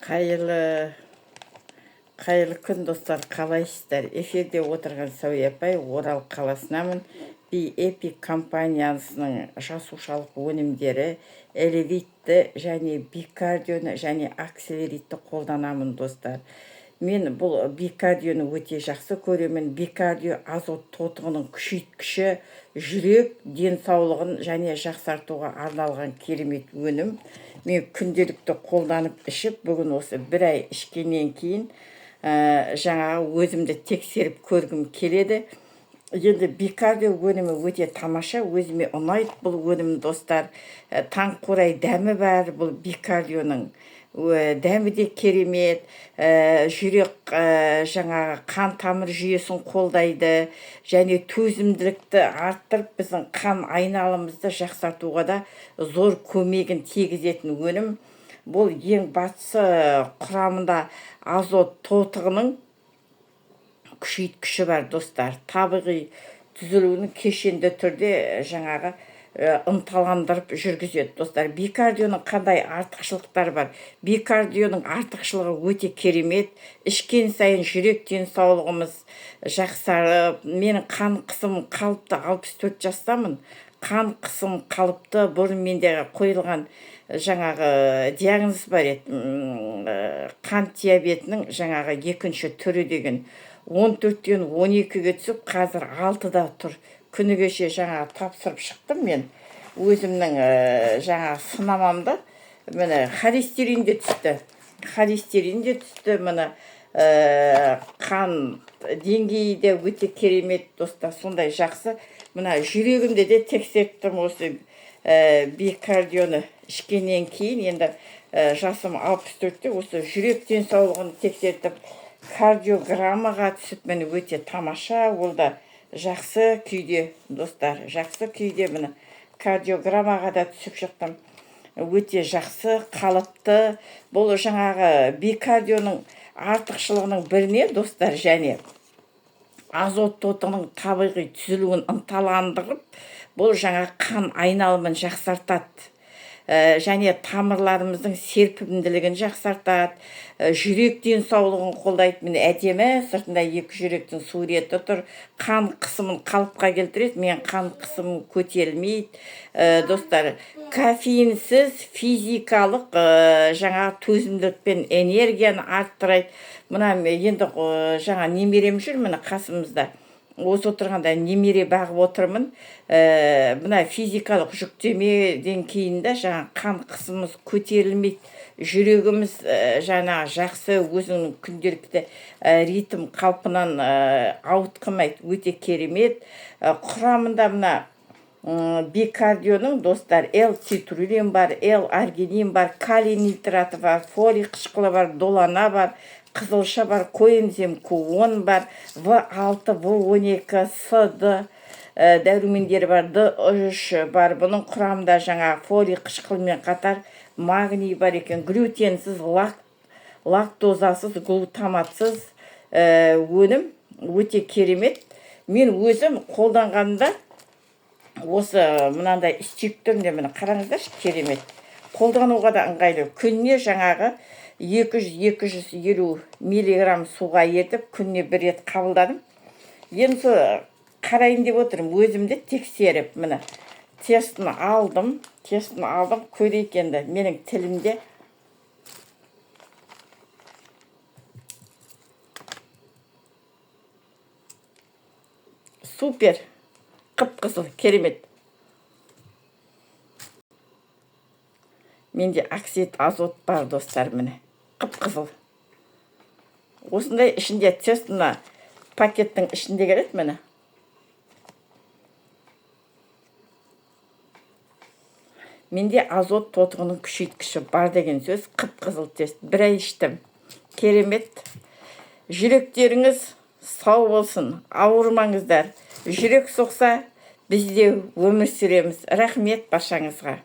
Қайырлы күн, достар! Қалайсыздар? Эфирде отырған Сәуе апай, Орал қаласынанмын. Би Эпик компаниясының жасушалық өнімдері Элевитті және Бикардионы және Акселеритті қолданамын, достар. Мен бұл Бикардионы өте жақсы көремін. Бикардио — азот тотығының күшейткіші, жүрек денсаулығын және жақсартуға арналған керемет өнім. Мен күнделікті қолданып ішіп, бүгін осы бір ай ішкеннен кейін жаңағы өзімді тексеріп көргім келеді. Енді Бикардио өнімі өте тамаша, өзіме ұнайды бұл өнім, достар. Таңқурай дәмі бар бұл Бикардионың, дәмі де керемет. Жүрек, жаңағы қан тамыр жүйесін қолдайды және төзімділікті арттырып, біздің қан айналымызды жақсартуға да зор көмегін тигізетін өнім. Бұл ең бастысы, құрамында азот тотығының күшейткіші бар, достар. Табиғи түзілуінің кешенді түрде жаңағы ынталандырып жүргізеді, достар. Бикардионың қандай артықшылықтары бар? Бикардионың артықшылығы өте керемет: ішкен сайын жүрек денсаулығымыз жақсарып, менің қан қысымым қалыпты, 64 жастамын, қан қысым қалыпты. Бұрын менде қойылған жаңағы диагноз бар еді, қант диабетінің жаңағы екінші түрі деген. 14-тен 12-ге түсіп, қазір 6-да тұр. Күні кеше жаңағы тапсырып шықтым мен өзімнің жаңағы сынамамды. Міне, холестерин де түсті, холестерин де түсті. Міне, қан деңгейі де өте керемет, достар, сондай жақсы. Мына жүрегімді де тексеріп тұрмын осы Бикардионы ішкеннен кейін. Енді жасым 64-те, осы жүрек денсаулығын тексертіп, кардиограммаға түсіп, міне, өте тамаша, ол да жақсы күйде, достар, жақсы күйде. Міне, кардиограммаға да түсіп шықтым, өте жақсы, қалыпты. Бұл жаңағы Бикардионың артықшылығының біріне, достар, және азот тотығының табиғи түзілуін ынталандырып, бұл жаңа қан айналымын жақсартады және тамырларымыздың серпімділігін жақсартады, жүрек денсаулығын қолдайды. Міне, әдемі, сыртында екі жүректің суреті тұр. Қан қысымын қалыпқа келтіреді, мен қан қысымым көтерілмейді, достар. Кофеинсіз физикалық жаңағы төзімділік пен энергияны арттырады. Мына енді жаңа немерем жүр, міне, қасымызда. Осы отырғанда немере бағып отырмын. Мына физикалық жүктемеден кейін де жаңа қан қысымымыз көтерілмейді, жүрегіміз жаңа жақсы, өзінің күнделікті ритм қалпынан ауытқымайды, өте керемет. Құрамында мына Бикардионың, достар, Л цитрулин бар, Л аргинин бар, калий нитраты бар, фолий қышқылы бар, долана бар, қызылша бар, коэнзим Q10 бар, В6, В12, С, Д дәрумендері бар, Д3 бар. Бұның құрамында жаңа фолий қышқылымен қатар магний бар екен. Глютенсіз, лактозасыз, глутаматсыз өнім, өте керемет. Мен өзім қолданғанда осы мынандай стик түрінде, міне, қараңыздаршы, керемет, қолдануға да ыңғайлы. Күніне жаңағы 200-250 миллиграмм суға ерітіп, күніне бір рет қабылдадым. Енді сол қарайын деп отырмын өзімді тексеріп. Міне, тестін алдым, тестін алдым, көрейік енді менің тілімде. Супер, қып қызыл, керемет. Менде оксид азот бар, достар. Міне, қып қызыл осындай ішінде тест, мына пакеттің ішінде келеді, міне. Менде азот тотығының күшейткіші бар деген сөз. Қып қызыл тест, бір ай іштім, керемет. Жүректеріңіз сау болсын, ауырмаңыздар. Жүрек соқса, біз де өмір сүреміз. Рахмет баршаңызға.